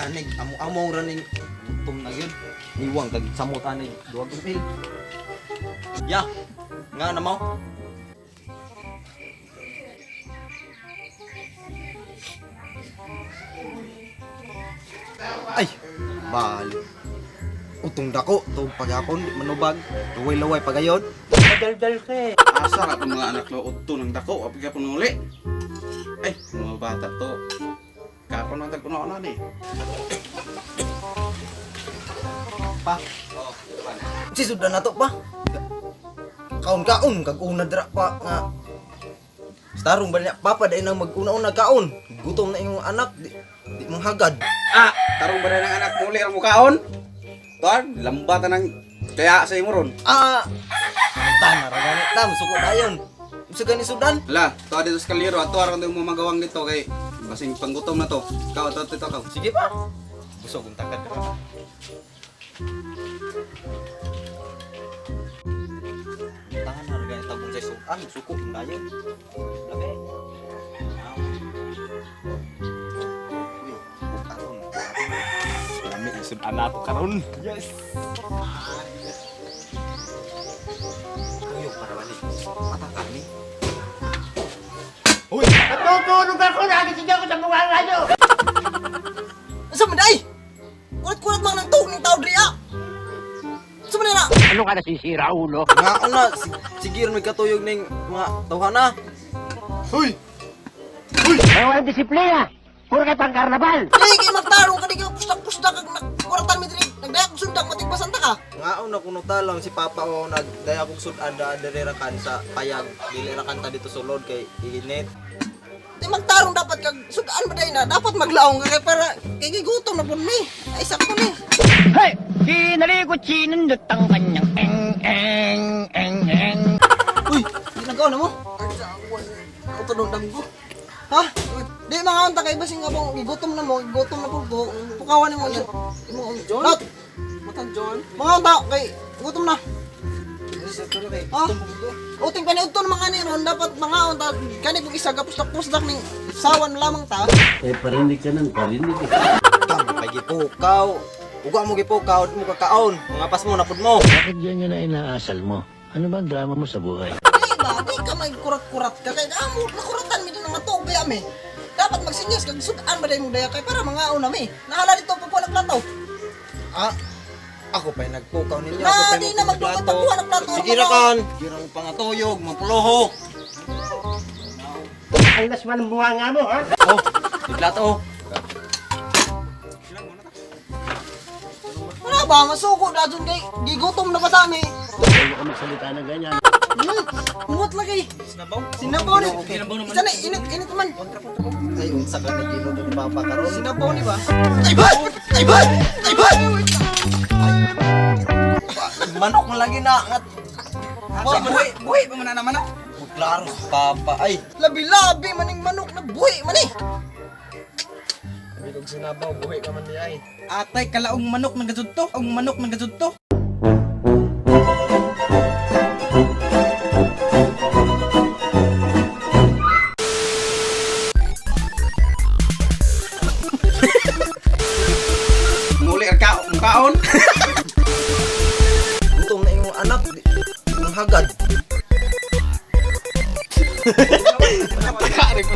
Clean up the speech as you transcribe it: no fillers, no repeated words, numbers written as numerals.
Danig amo-amo ra ning gutom na gyud. Niwang kag samot ani duwag mil. Ya. Nga na mo. Ay, bali. Utong dako, to paghapon, di manubag. Luway-luway pagayon. Madaldal ka eh. Asa ra itong mga anak lo udto ng dako, api ka uli. Ay, mga bata to. Kapon man tag kuno ni. Pa. Si sudan na to pa. Kaon-kaon kag una dira pa nga. Starong ba niya papa dai nang mag-una-una kaon. Gutom na imong anak di, di mong hagad. Ah, tarong ba ng anak mo uli ang mukaon? Tuan, lambata ng kaya sa imo ron. Ah. Tama ra gani tam suko dayon. Unsa gani sudan? Hala, tuwa dito sa kaliro, ato aron mo magawang dito kay basing panggutom na to. Ikaw ato dito ka. Sige pa. Busog ang takad ka. Tahan na gani tabon sa sudan, suko dayon. Labi. Uy, bukaton. Lami ang sudan nato karon. Yes. Tuyok para balik. Mata kami. Uy, Natutulog ako, nagising ako sa bunga nyo! Asa man day? Kurat-kurat mang nang tuog ning tao diri ah. Asa man na? Ano ka nasisira, ulo? Nga una, sige ron may katuyog ning mga tawhana. Uy. Ay, walang disiplina! Puro kayo pang karnabal! Dili kay magtarong ka di ka pusdak-pusdak kag nagkuratan mi diri. Nagdayak og sundak matigbasan ta ka. Nga una kuno talang si Papa o nagdaya kog sud-an da diri ra kan sa payag. Dili ra kanta dito sulod kay init. Di magtarong dapat kag sudan ba day na dapat maglaong ka kay para kay gigutom na pud mi. Ay sakto ni. Hey! Sinaligot sinundot ang kanyang eng eng eng eng. Uy, ginagawa na mo? Ay sa awan. Auto dong danggo. Ha? Di mga unta kay basing abong gigutom na mo, gigutom na pud ko. Pukawan nimo imo John? Not. Matang John. Mga unta kay gutom na. Ha? Ha? Uting paniudto ng mga ni ron dapat mga unta kani kung isa gapusdak-pusdak ning sawan lamang ta. Eh, parinig ka ng parinig eh. Kam pay gipukaw. Uga mo gipukaw, di mo kakaon. Mga pas mo napud mo. Bakit ganyan na inaasal mo? Ano ba ang drama mo sa buhay? Di ba? Di ka may kurat-kurat ka. Kaya amo, nakuratan mi din nga tuog mi. Dapat magsinyas kag sudan ba mong daya kay para mga una mi. Nahala dito pagkuha ng plato. Ah, ako pa'y nagpukaw ninyo. Na, Ako pa'y di na magdugay magplato. pagkuha ng plato. Sige ra kan. Sige ra mo pangatuyog, mapuloho. Ang laswan ng bunga nga mo, ha? Oh, may plato. Oh. Wala ba masuko na dun kay gigutom na ba sa mi. Huwag ka magsalita ng ganyan. Humot lagi. Sinabaw? Sinabaw ni. Sinabaw naman. Isa na init init man. Ay, unsa ka na giluto ni Papa karon? Sinabaw ni ba? Ay ba? Ay ba? Ay ba? Manok man lagi na ngat. Asa buhi, buhi pa man na naman. Oh, klaro si Papa. Ay, Labi-labi maning manok na buhi man eh. Bilog sinabaw, buhi ka man diay. Atay kalaong manok ng gasud to, ang manok ng gasud to. Muli ang kaon, kaon. gutom na imong anak. Di, mong hagad. Taka rin ko.